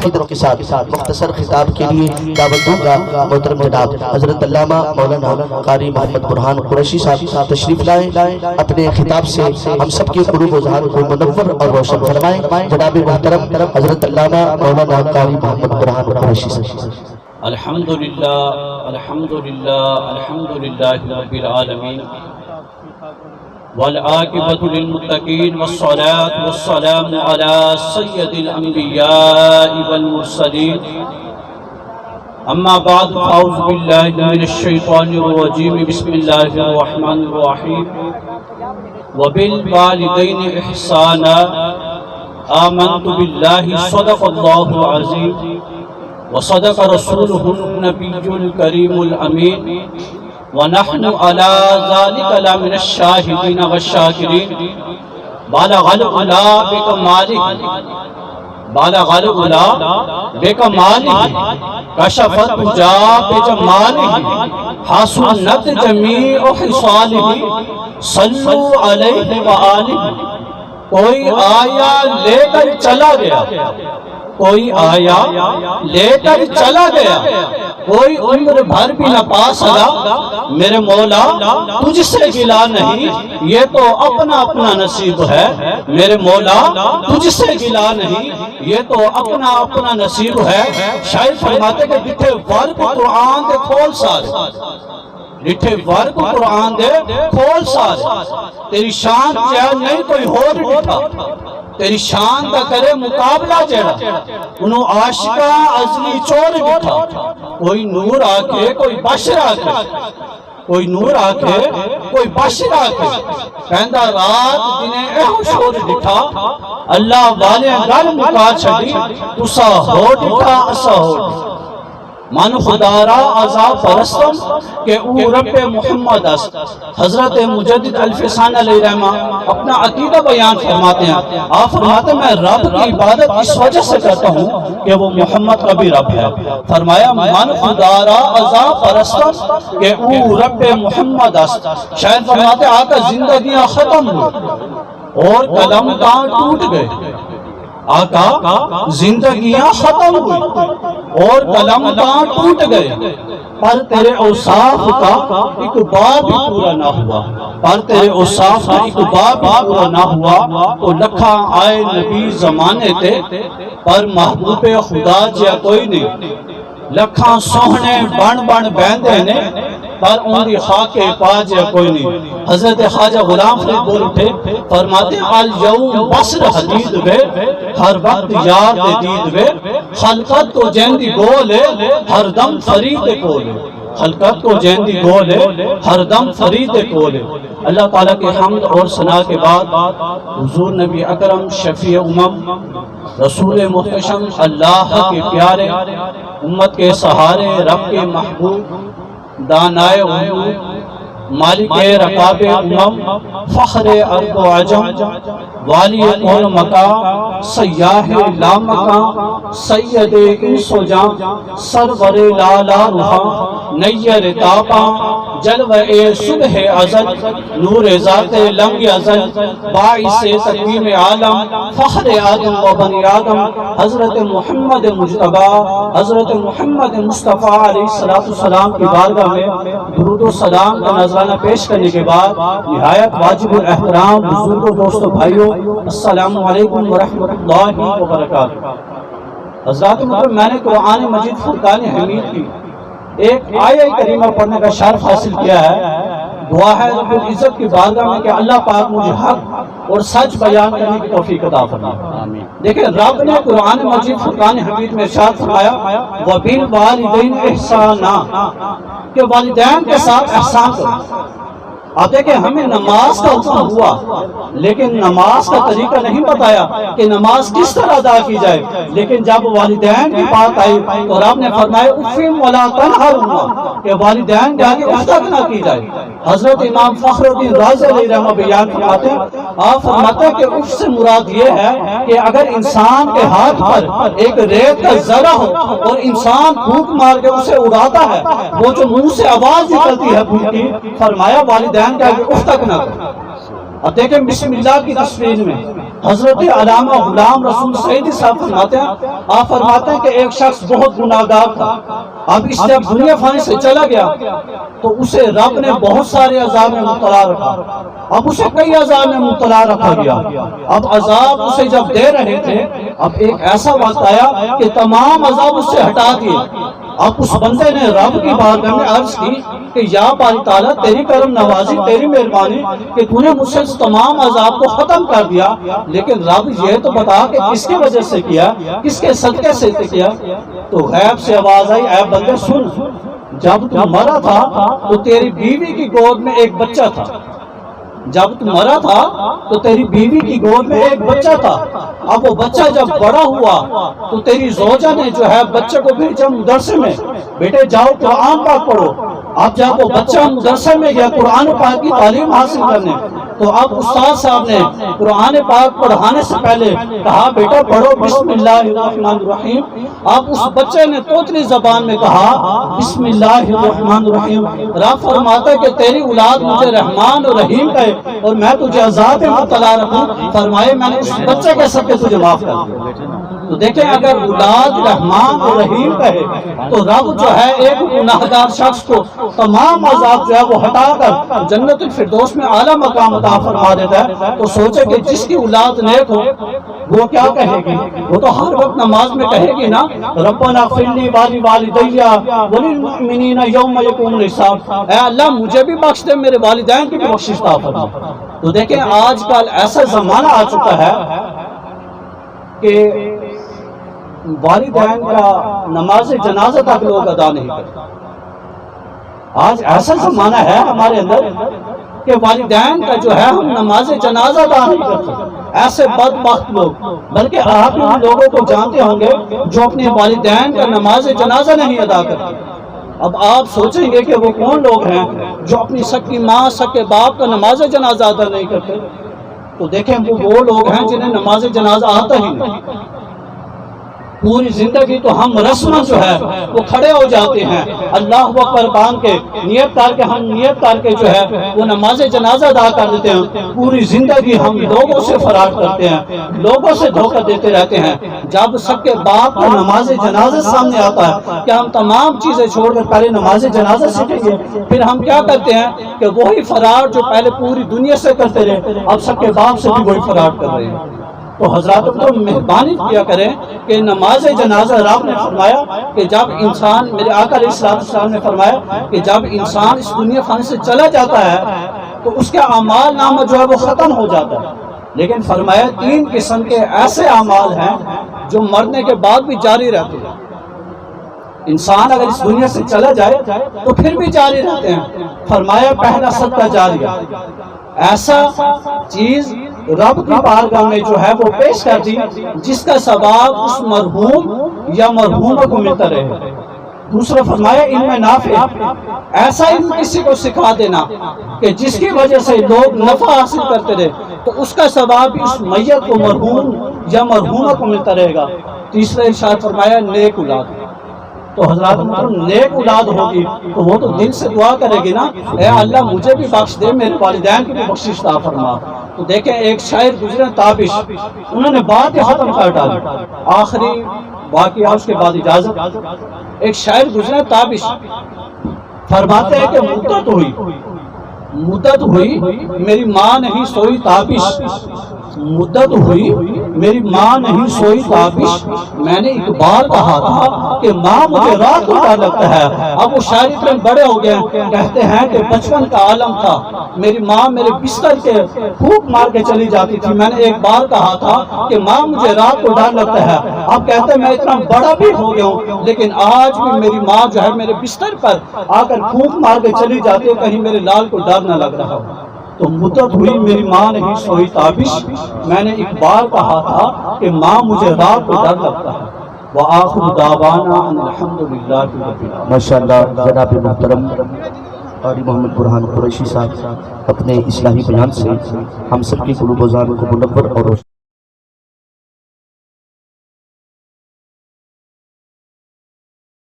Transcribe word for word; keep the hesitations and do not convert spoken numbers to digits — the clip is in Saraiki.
عقیدت کے ساتھ مختصر خطاب کے لیے دعوت دوں گا۔ محترم جناب حضرت علامہ مولانا قاری محمد برہان قریشی صاحب تشریف لائیں، اپنے خطاب سے ہم سب کے قلوب و ذہن کو منور اور روشن فرمائیں۔ جناب محترم حضرت علامہ مولانا قاری محمد برہان قریشی صاحب۔ الحمد للہ، الحمد للہ، الحمد للہ رب العالمین۔ والعاقبۃ للمتقین، والصلاۃ والسلام علی سید الانبیاء والمرسلین۔ اما بعد، فاعوذ باللہ من الشیطان الرجیم، بسم اللہ الرحمن الرحیم۔ وبالوالدین احسانا، آمنت باللہ، صدق اللہ العظیم، وصدق رسولہ النبی الکریم الامین، ونحن علی ذلک لمن الشاہدین والشاکرین۔ بالغ العلا بکمالہ، بالغ العلا بکمالہ، کشف الدجی بجمالہ، حسنت جمیع خصالہ، صلوا علیہ وآلہ۔ کوئی آیا لے کر چلا گیا، کوئی آیا لے کر چلا گیا، کوئی عمر بھر بھی نہ پا سکا۔ میرے مولا، تجھ سے گلہ نہیں، یہ تو اپنا اپنا نصیب ہے۔ میرے مولا، تجھ سے گلہ نہیں، یہ تو اپنا اپنا نصیب ہے۔ شاعر فرماتے کہ ݙٹھے ور کوں قرآن دے کھول سارے، ݙٹھے ور کوں قرآن دے کھول سارے، تیری شان جیہا نہیں کوئی ہور ݙٹھا، تیری شان دا کرے مقابلہ جیڑھا، اونوں عاشقاں ازلی چور ݙٹھا۔ کوئی نور آکھے، کوئی بشر آکھے، کوئی نور آکھے، کوئی بشر آکھے، پیندا رات دنے ایہو شور ݙٹھا۔ اللہ والیاں ڳل مکا چھڈی، تساں ہو ݙٹھا، اساں ہو ݙٹھا۔ من خدا را عذا پرستم کہ او رب محمد است۔ حضرت مجدد الفسانہ علیہ رحمہ اپنا عقیدہ بیان فرماتے ہیں۔ آپ فرماتے ہیں، میں رب کی عبادت اس وجہ سے کرتا ہوں کہ وہ محمد کا بھی رب ہے۔ فرمایا، من خدا را عذا پرستم کہ او رب محمد است۔ شاعر فرماتے، آقا زندگیاں ختم ہوئی اور قلم تاں ٹوٹ گئے۔ آقا زندگیاں ختم ہوئی اور قلم تاں ٹوٹ گئے، پر تیرے اوصاف کا ایک باب بھی پورا نہ ہوا، پر تیرے اوصاف کا ایک باب بھی پورا نہ ہوا۔ تو لکھاں آئے نبی زمانے تے، پر محبوب خدا جیا کوئی نہیں۔ لکھاں سوہݨے بݨ بݨ بہندے نے، پر اوندی خاک پا جیا کوئی نہیں۔ حضرت خواجہ غلام فرید بول اٹھے، فرماتے ہیں، الیوم بصر حدید وے، ہر وقت یار دے دید وے، خلقت کوں جیندی ڳول ہے، ہر دم فرید دے کول ہے۔ خلقت کوں جیندی ڳول ہے، ہر دم فرید دے کول ہے۔ اللہ تعالیٰ کے حمد اور ثنا کے بعد حضور نبی اکرم شفیع امم، رسول محتشم، اللہ کے پیارے، امت کے سہارے، رب کے محبوب، دانائے غیوب، مالک رقاب امم، فخر عرب و عجم، والی کون مقام، سیاہ لامقام، سید انس و جان، سرور لالا روحاں، نیر تاپاں، جلوہ صبح ازل، نور ذات لم یزل، باعث تقویم عالم، فخر آدم و بنی آدم، حضرت محمد مجتبی، حضرت محمد مصطفیٰ علیہ الصلوۃ والسلام کی بارگاہ میں درود و سلام کا نذرانہ پیش کرنے کے بعد نہایت واجب الاحترام بزرگوں، دوستوں، بھائیوں، السلام علیکم ورحمۃ اللہ وبرکاتہ۔ حضرات محترم، میں نے قرآن مجید فرقان حمید کی ایک آیہ کریمہ پڑھنے کا شرف حاصل کیا ہے۔ دعا ہے رب العزت کی بارگاہ میں کہ اللہ پاک مجھے حق اور سچ بیان کرنے کی توفیق عطا فرمائے۔ آمین۔ دیکھیں، رب نے قرآن مجید فرقان حمید میں ارشاد فرمایا، وبالوالدین احسانا، کہ والدین کے ساتھ احسان کرو۔ اب دیکھیں، ہمیں نماز کا حکم ہوا، لیکن نماز کا طریقہ نہیں بتایا کہ نماز کس طرح ادا کی جائے۔ لیکن جب والدین کی بات آئی تو رب نے فرمایا، اف ولا تنہرہما، کہ والدین کے آگے اف تک نہ کی جائے۔ حضرت امام فخر الدین رازی علیہ رحمہ بیان فرماتے ہیں، آپ فرماتے ہیں کہ اف سے مراد یہ ہے کہ اگر انسان کے ہاتھ پر ایک ریت کا ذرہ ہو اور انسان پھونک مار کے اسے اڑاتا ہے، وہ جو منہ سے آواز نکلتی ہے پھونک کی، فرمایا والدین کے آگے اف تک نہ کرو۔ اب دیکھیں بسم اللہ کی تصویر میں حضرت علامہ غلام رسول سعیدی صاحب فرماتے ہیں، آپ فرماتے ہیں کہ ایک شخص بہت گناہگار تھا، اب اس جب دنیا فانی سے چلا گیا تو اسے رب نے بہت سارے عذاب میں مبتلا رکھا۔ اب اسے کئی عذاب میں مبتلا رکھا گیا۔ اب عذاب اسے جب دے رہے تھے، اب ایک ایسا وقت آیا کہ تمام عذاب اس سے ہٹا دیے۔ اب اس بندے نے رب کی بارگاہ میں عرض کی کہ یا باری تعالیٰ، تیری کرم نوازی، تیری مہربانی کہ تو نے مجھ سے اس تمام عذاب کو ختم کر دیا، لیکن رب، یہ تو بتا کہ کس کی وجہ سے کیا، کس کے صدقے سے کیا؟ تو غیب سے آواز آئی، اے بندے سن، جب تو مرا تھا تو تیری بیوی کی گود میں ایک بچہ تھا، جب تو مرا تھا تو تیری بیوی کی گود میں ایک بچہ تھا۔ اب وہ بچہ جب بڑا ہوا تو تیری زوجہ نے جو ہے بچے کو بھیجا مدرسے میں، بیٹے جاؤ قرآن پاک پڑھو۔ اب جب وہ بچہ مدرسے میں گیا قرآن پاک کی تعلیم حاصل کرنے، تو اب استاد صاحب نے قرآن پاک پڑھانے سے پہلے کہا، بیٹا پڑھو بسم اللہ الرحمن الرحیم۔ اب اس بچے نے توتلی زبان میں کہا، بسم اللہ الرحمن الرحیم۔ رب فرماتا ہے کہ تیری اولاد مجھے رحمان اور رحیم کہے اور میں تجھے عذاب میں مبتلا رکھوں۔ فرمائے، میں نے اس بچے کے صدقے تجھے معاف کر دیا۔ تو دیکھیں، اگر اولاد رحمان اور رحیم کہے تو رب جو ہے ایک گناہگار شخص کو تمام عذاب جو ہے وہ ہٹا کر جنت الفردوس میں اعلیٰ مقام عطا فرما دیتا ہے۔ تو سوچے کہ جس کی اولاد نیک ہو، وہ کیا کہے گی؟ وہ تو ہر وقت نماز میں کہے گی نا، ربنا اغفر لی ولی والدی وللمؤمنین یوم یقوم الحساب، اے اللہ مجھے بھی بخش دے، میرے والدین کی بھی بخشش عطا فرما۔ تو دیکھیں، آج کل ایسا زمانہ آ چکا ہے کہ والدین کا نماز جنازہ تک لوگ ادا نہیں کرتے۔ آج ایسا زمانہ ہے ہمارے اندر کہ والدین کا جو ہے ہم نماز جنازہ ادا نہیں کرتے۔ ایسے بدبخت لوگ، بلکہ آپ ان لوگوں کو جانتے ہوں گے جو اپنے والدین کا نماز جنازہ نہیں ادا کرتے۔ اب آپ سوچیں گے کہ وہ کون لوگ ہیں جو اپنی سکی ماں، سکے باپ کا نماز جنازہ ادا نہیں کرتے۔ تو دیکھیں، وہ وہ لوگ ہیں جنہیں نماز جنازہ آتا ہی نہیں۔ پوری زندگی تو ہم رسم جو ہے وہ کھڑے ہو جاتے ہیں، اللہ اکبر باندھ کے، نیت کر کے، ہم نیت کر کے جو ہے وہ نماز جنازہ ادا کر دیتے ہیں۔ پوری زندگی ہم لوگوں سے فرار کرتے ہیں، لوگوں سے دھوکہ دیتے رہتے ہیں۔ جب سکے باپ کا نماز جنازہ سامنے آتا ہے، کیا ہم تمام چیزیں چھوڑ کر پہلے نماز جنازہ سیکھیں گے؟ پھر ہم کیا کرتے ہیں کہ وہی فرار جو پہلے پوری دنیا سے کرتے رہے، اب سکے باپ سے بھی وہی فرار کر رہے ہیں۔ تو حضرات، تم مہربانی کیا کریں کہ نماز جنازہ، رب نے فرمایا کہ جب انسان، میرے آقا علیہ الصلوۃ والسلام نے فرمایا کہ جب انسان اس دنیا فانی سے چلا جاتا ہے تو اس کا اعمال نامہ جو ہے وہ ختم ہو جاتا ہے، لیکن فرمایا تین قسم کے ایسے اعمال ہیں جو مرنے کے بعد بھی جاری رہتے ہیں۔ انسان اگر اس دنیا سے چلا جائے تو پھر بھی جاری رہتے ہیں۔ فرمایا، پہلا صدقہ جاریہ، ایسا چیز رب کی بارگاہ میں جو ہے وہ پیش کر دی جس کا ثواب اس مرحوم یا مرحومہ کو ملتا رہے۔ دوسرا فرمایا، علم نافع، ایسا علم کسی کو سکھا دینا کہ جس کی وجہ سے لوگ نفع حاصل کرتے رہے تو اس کا ثواب بھی اس میت کو، مرحوم یا مرحومہ کو ملتا رہے گا۔ تیسرا ارشاد فرمایا، نیک اولاد۔ تو حضرات محترم، نیک اولاد ہوگی تو وہ تو دل سے دعا کرے گی نا، اے اللہ مجھے بھی بخش دے، میرے والدین کی بھی بخشش عطا فرما۔ تو دیکھیں، ایک شاعر گزرے تابش، انہوں نے بات ہی ختم کر ڈالی۔ آخری واقعہ، اس کے بعد اجازت۔ ایک شاعر گزرے تابش، فرماتے ہیں کہ مدت ہوئی، مدت ہوئی، میری ماں نہیں سوئی تابش، مدت ہوئی، میری ماں نہیں سوئی تابش۔ میں نے ایک بار کہا تھا کہ ماں، مجھے رات کو ڈر لگتا ہے۔ اب وہ شاعر اتنے بڑے ہو گئے ہیں، کہتے ہیں کہ بچپن کا عالم تھا، میری ماں میرے بستر کے پھونک مار کے چلی جاتی تھی۔ میں نے ایک بار کہا تھا کہ ماں، مجھے رات کو ڈر لگتا ہے۔ اب کہتے ہیں، میں اتنا بڑا بھی ہو گیا ہوں، لیکن آج بھی میری ماں جو ہے میرے بستر پر آ کر پھونک مار کے چلی جاتی ہے، کہیں میرے لال کو ڈر نہ لگ رہا ہو۔ تو مدت ہوئی، میری ماں نہیں سوئی تابش، میں نے ایک بار کہا تھا کہ ماں، مجھے رات کو ڈر لگتا ہے۔ وآخر دعوانا ان الحمد للہ رب العالمین۔ ماشاءاللہ، جناب محترم قاری محمد برہان قریشی صاحب اپنے اصلاحی بیان سے ہم سب کے قلوب و ذہن کو منور اور روشن